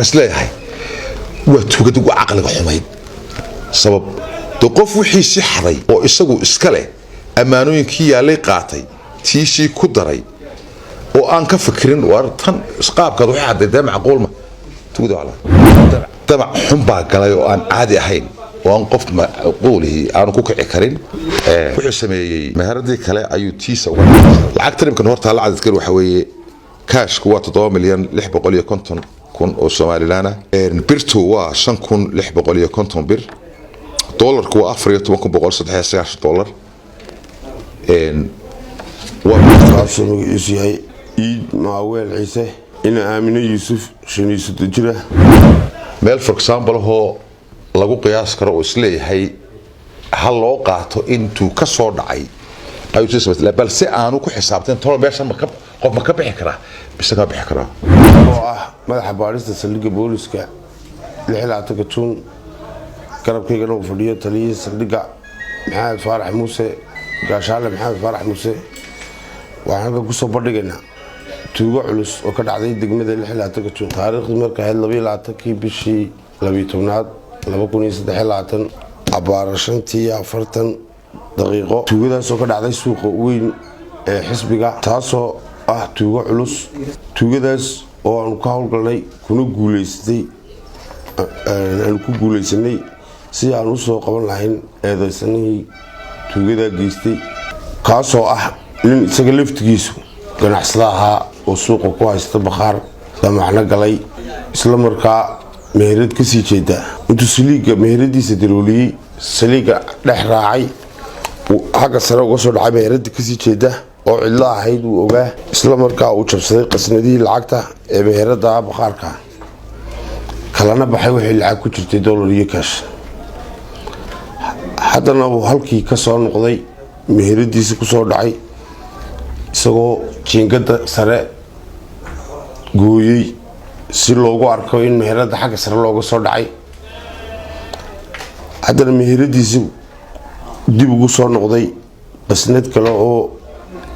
Isleeyahay waa tuugad ugu caqliga xumayd. Sabab de qof wixiisii xaday oo isagu iska leh, ammaanooyinkii yaallay qaatay, tiisii ku daray oo aan ka fikirin war tan qaabkaad waxay xaday dee macquulma tugada waa damac xun baa galay oo aan caadi ahayn oo aan qof macquulihii aanu ku kici karin. Wuxuu sameeyey meheradii kale ayuu tiisa uga lacagta. Nimkan horta la cadadkan waxa weeye, kaashku waa 7,650,000 oo Somaliland ah, birtu waa 5650 bir, doolarku waa 14,193 dollar. Kaasoo magaciisu yahay Iid Maaweel Ciise ina Aamine Yuusuf, 35 jira. Meel, for example, ahoo lagu qiyaas karo oo isleeyahay ha loo qaato intuu ka soo dhacay ayuu sii samaystay, balse aanu ku xisaabtan tolo meeshan ma ka qof ma ka bixi karaa mise kama bixi karaa. Oo ah madaxa baadhista saldhigga booliska 26-ka Juun, garabkaygana uu fadhiyo taliyihii saldhigga Maxamed Faarax Muuse, gaashaale Maxamed Faarax Muuse. Waxaan halkan kusoo bandhigaynaa tuugo culus oo ka dhacday degmada 26-ka Juun, taariikhdii marka ahayd 22-kii bishii 12-aad 2023, abbaara 5:40. Tuugadaasoo ka dhacday suuqa weyn ee xisbiga, taasoo ah tuugo culus. Tuugadaas oo aanu ka howlgalnay kuna guuleysatay, aanu ku guuleysanay si aan usoo qaban lahayn eedeysanihii tuugadaa geystay, kaasoo ah nin isaga laftigiisu ganacsada ahaa oo suuqa ku haysta bakhaar. Damacno galay, isla markaa meherad kasii jeeda intuu saliiga meheradiisa darooliyey, saliiga dhex raacay, xagga sare uga soo dhacay meherada kasii jeeda oo cidlo ahayd uu ogaa. Isla markaa uu jabsaday qasnadihii lacagta ee meherada bakhaarka, kalana baxay wixii lacag ku jirtay, dollar iyo kaash. Haddana uu halkii ka soo noqday, meheradiisi kusoo dhacay, isagoo jiingada sare gooyey si loogu arko in meherada xagga sare looga soo dhacay. Haddana meheradiisi dib ugu soo noqday, qasnad kale oo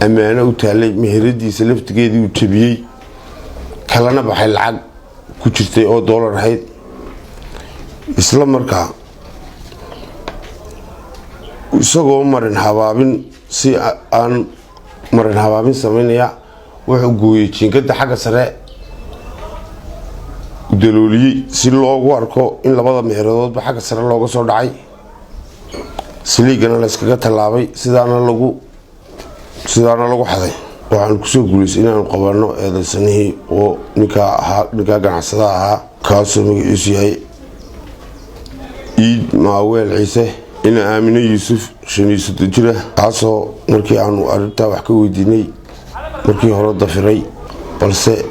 ammaano u taalay meheradiisa laftigeedii uu jabiyey, kalana baxay lacag ku jirtay oo doolar ahayd. Isla markaa isagoo marin habaabin, si aan marin habaabin sameynaya, wuxuu gooyey jiingada xagga sare, dalooliyey si loogu arko in labada meeradoodba xagga sare looga soo dhacay, saliigana la yskaga tallaabay. Sidaana lagu xaday. Waxaan kusoo guulaystay inaanu qabano eedeysanihii oo ninkaa ahaa, ninkaa ganacsadaha ahaa, kaasoo magaciisu yahay Iid Maaweel Ciise ina Aamine Yuusuf, 35 jira, kaasoo markii aanu arintaa wax ka weydiinay markii hore dafiray, balse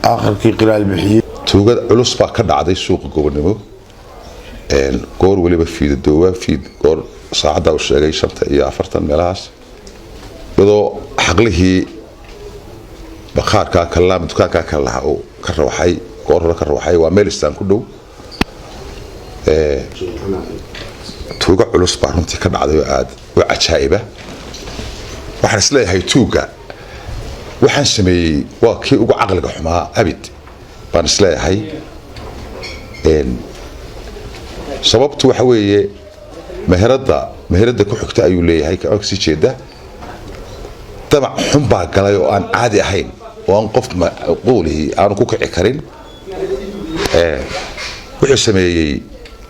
aakhirkii qiraal bixiyey. Tuugada culus baa ka dhacday suuqa Gobonimo, goor weliba fiidadoowa fiid, goor saacadda u sheegay 5:40 meelahaas, iyadoo xaqlihii bakhaarkaa kalena dukaankaa kale lahaa uu ka rawaxay, goor hore ka rawaxay. Waa meel istaan ku dhow. Tuugo culus baa runtii ka dhacday oo aada u cajaa'iba. Waxaan isleeyahay tuugga waxaan sameeyey waa kii ugu caqliga xumaa abid baan isleeyahay. Sababtu waxa weeye, meherada ku xigta ayuu leeyahay kasii jeeda. Damac xun baa galay oo aan caadi ahayn oo aan qof macquulihii aanu ku kici karin. Wuxuu sameeyey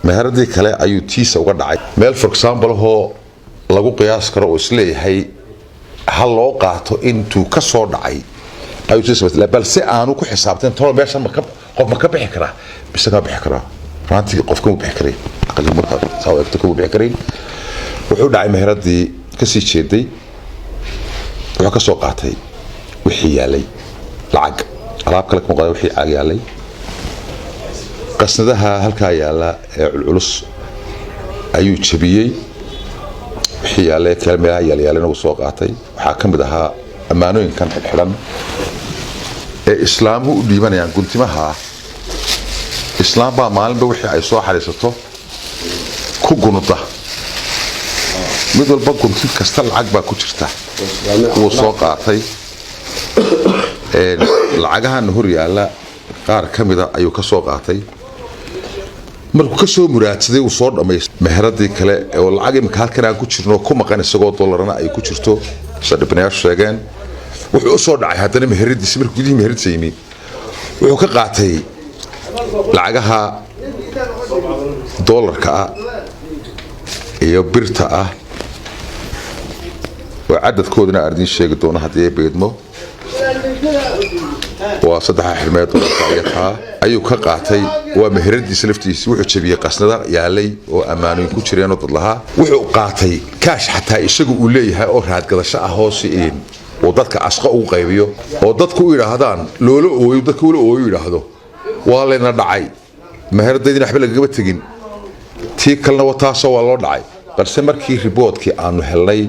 meheradii kale ayuu tiisa uga dhacay. Meel, for example, ahoo lagu qiyaas karo oo isleeyahay ha loo qaato intuu ka soo dhacay ayuu sii samaystay, balse aanu ku xisaabtan tolo meeshan ma ka qof ma ka bixi karaa mise kama bixi karaa. Runtii qof kama bixi karay, caqliga markaa saa u eegto kama bixi karayn. Wuxuu dhacay meheradii kasii jeeday, wuxuu ka soo qaatay wixii yaalay lacag, alaab kale kama qaada, wixii caag yaalay, qasnadaha halkaa yaala ee culculus ayuu jabiyey. Wixii yaalay kale meelaha yaalyaalina wuu soo qaatay. Waxaa ka mid ahaa ammaanooyinkan xidhxidhan ee islaamuhu u dhiibanayaan guntimaha. Islaam baa maalinba wixii ay soo xariisato ku gunuda, mid walba guntin kasta lacag baa ku jirta, wuu soo qaatay. Lacagahana hor yaala. Qaar ka mida ayuu ka soo qaatay. Markuu ka soo muraadsaday, uu soo dhammaystay meheradii kale oo lacag imika halkan aan ku jirno ku maqan, isagoo dollarna ay ku jirto, sida dhibanayaashu sheegeen. Wuxuu u soo dhacay haddana meheradiisi. Markuu gudihii meheradiisa yimi, wuxuu ka qaatay lacagaha dollarka ah iyo birta ah, oo cadadkoodana aan idiin sheegi doono haddii ay beedmo. Waa saddexa xirmeed dollarka iyo taa ayuu ka qaatay. Waa meheradiisa laftiisi. Wuxuu jabiyey qasnada yaalay oo ammaanooyin ku jireenoo dad lahaa. Wuxuu qaatay kaash xataa isagu uu leeyahay oo raadgadasho ah, hoose in uu dadka asqo ugu qaybiyo oo dadku u yidhaahdaan loola ooyo, dadka ula ooyo, yidhaahdo waa layna dhacay, meheradaydina waxba lagagama tegin, tii kalena wa taasoo waa loo dhacay. Balse markii reportkii aanu helnay,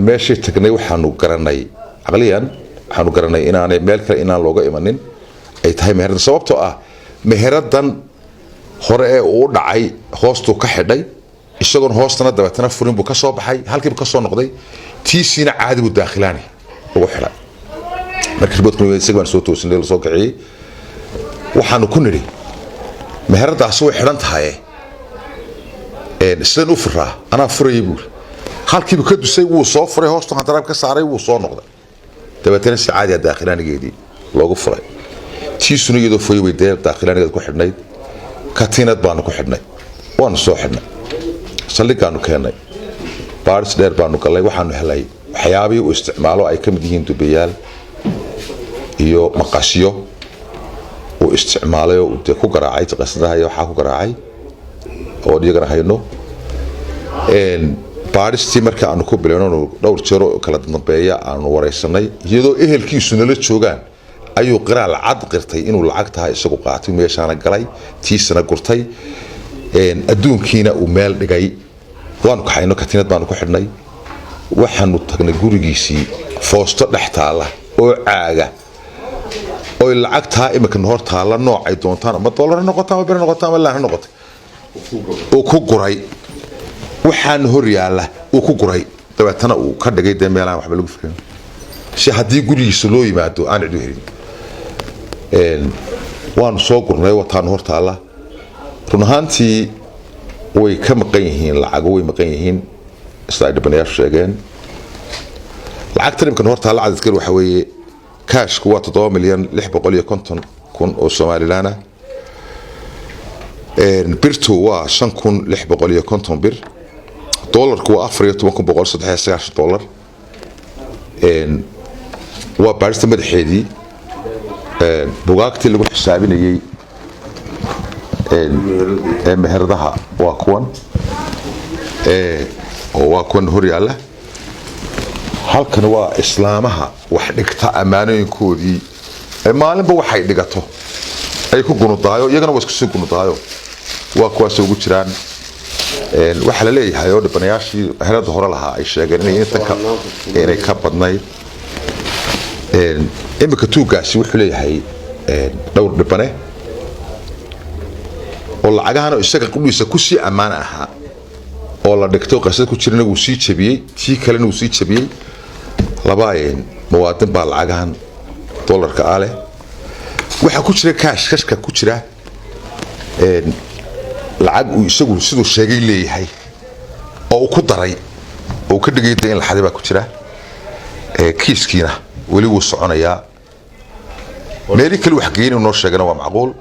meeshii tagnay, waxaanu garanay caqliyan, waxaanu garanay inaanay meel kale inaan looga imanin, ay tahay meherada, sababtoo ah meheradan hore ee uu dhacay hoostuu ka xidhay, isagoon hoostana dabeetana furin buu ka soo baxay, halkiibu ka soo noqday, tiisiina caadi buu daakhilaani ugu xidhay. Markii reportka isaga baan soo toosinay, la soo kiciyey, waxaanu ku nidhi meheradaasi way xidhan tahay, sidan u furaa? Anaa furayay, buuri. Halkiibu ka dusay, wuu soo furay, hoostu handaraab ka saaray, wuu soo noqday, dabeetana si caadi ah daakhilaanigeedii loogu furay. Tiisuna iyadoo foyo bay dee daakhilaanigeed ku xidhnayd. Katiinad baanu ku xidhnay, waanu soo xidhnay, saldhigaanu keennay, baaris dheer baanu gallay. Waxaanu helay waxyaabihii uu isticmaalo, ay ka mid yihiin dubayaal iyo maqasyo uu isticmaalay oo dee ku garaacay qasnadaha iyo waxaa ku garaacay oo iyagana hayno. Baadhistii marka aanu ku bilowno, dhowr jeer oo kala dambeeya aanu waraysanay, iyadoo ehelkiisu nala joogaan, ayuu qiraal cad qirtay inuu lacag tahay isagu qaatay, meeshaana galay, tiisana gurtay, adduunkiina uu meel dhigay. Waanu kaxayno, katiinad baanu ku xidhnay, waxaanu tagnay gurigiisii. Foosto dhex taalla oo caaga oy lacagtaa imika hor taalla, noocay doontaan, ama dollar ha noqoto ama bir ha noqoto ama laan ha noqoto, uu ku guray. Waxaana hor yaalla uu ku guray, dabeetana uu ka dhigay dee meelaan waxba lagu fikirin, si haddii gurigiisa loo yimaado aan cid u helin. Waanu soo gurnay, wataanu hor taalla. Run ahaantii way ka maqan yihiin lacago, way maqan yihiin sida ay dhibanayaashu sheegeen. Lacagtan imkan hor taalla cadadkan waxa weeye kaashku waa 7,650,000 oo Somaliland ah. Birtu waa 5,650 bir. Doolarku waa 14,193 dollar. Waa baadhista madaxeedii. Bugaagtii lagu xisaabinayey ee meheradaha waa kuwan, oo waa kuwan hor yaalla. Halkan waa islaamaha wax dhigta ammaanooyinkoodii, maalinba waxay dhigato ay ku gunudaayo, iyagana waa isku sii gunudaayo, waa kuwaas ugu jiraan. Waxaa la leeyahay oo dhibanayaashii meherada hore lahaa ay sheegeen inay intan inay ka badnayd. Imika tuugaasi wuxuu leeyahay dhowr dhibane oo lacagahana isaga qudhiisa kusii ammaan ahaa oo la dhigto, qasad ku jirana wuu sii jabiyey, tii kalena wuu sii jabiyey. Laba muwaadin baa lacagahan dollarka ah leh. Waxaa ku jira kaash, kashka ku jira lacag uu isagu siduu sheegay leeyahay oo uu ku daray oo uu ka dhigay dee in la xaday baa ku jira. Kiiskiina weli wuu soconayaa. Meeli kale wax geyn noo sheegana waa macquul.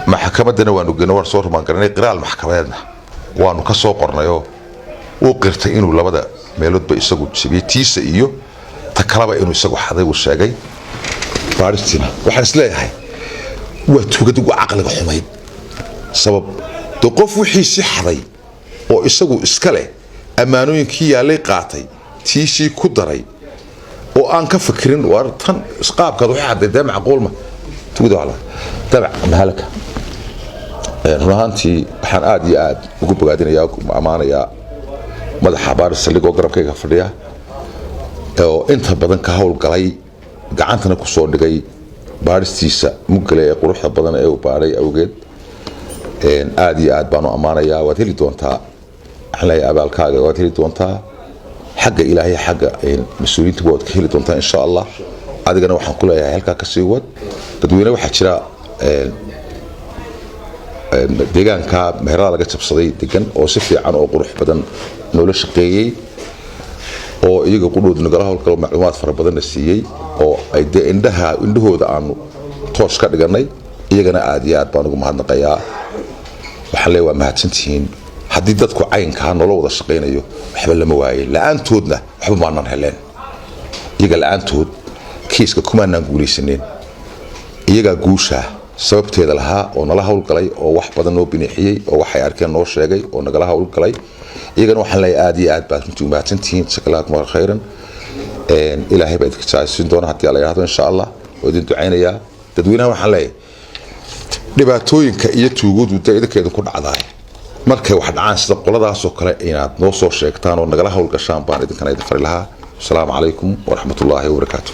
Maxkamaddana waanu geyno, waan soo rumaan garanay, qiraal maxkamadeedna waanu ka soo qornayoo uu qirtay inuu labada meeloodba isagu jabiyey, tiisa iyo ta kaleba inuu isagu xaday uu sheegay. Baadhistiina waxaan isleeyahay waa tuugad ugu caqliga xumayd, sabab de qof wixii si xaday oo isagu iska leh, ammaanooyinkii yaallay qaatay, tiisii ku daray, oo aan ka fikirin war tan qaabkaad waxay xaday dee macquulma tugada waa dabac mahalaka. Run ahaantii waxaan aad iyo aad ugu bogaadinayaa, ammaanayaa madaxa baaris saldhig oo garabkayga fadhiya, oo inta badan ka howlgalay, gacantana ku soo dhigay baadhistiisa muggale ee quruxda badan ee uu baadhay awgeed. Aad iyo aad baanu ammaanayaa. Waad heli doontaa, waxaan leeyahay abaalkaaga waad heli doontaa. Xagga Ilaahay, xagga mas-uuliyiinta waad ka heli doontaa, insha Allah. Adigana waxaan ku leeyahay halkaa kasii wad. Dadweyne waxaa jira deegaanka meherada laga jabsaday degan oo si fiican oo qurux badan noola shaqeeyey, oo iyaga qudhooda nagala howlgalo, macluumaad fara badanna siiyey, oo ay dee indhaha indhahooda aanu toos ka dhiganay. Iyagana aad iyo aad baan ugu mahadnaqayaa. Waxaan leeyahay waa mahadsantihiin. Haddii dadku caynkaa noola wada shaqaynayo, waxba lama waaye. La-aantoodna waxba maanaan heleen. Iyaga la-aantood kiiska kumaanaan guulaysaneen. Iyagaa guusha sababteeda lahaa oo nala howlgalay, oo wax badan noo binixiyey, oo waxay arkeen noo sheegay, oo nagala howlgalay. Iyagana waxaan leeyahay aad iyo aad baad runtii umahadsantihiin. Jazakallahu khayran. Ilaahay baa idinka jaasiin doona haddii Alla yidhahdo, insha Allah. Oo idin ducaynayaa. Dadweynaha waxaan leeyahay dhibaatooyinka iyo tuugadu dee idinka idinku dhacdaay, markay wax dhacaan sida qoladaasoo kale inaad noo soo sheegtaan oo nagala howlgashaan baan idinkana idin fari lahaa. Asalaamu calaykum waraxmatullaahi wabarakaatu.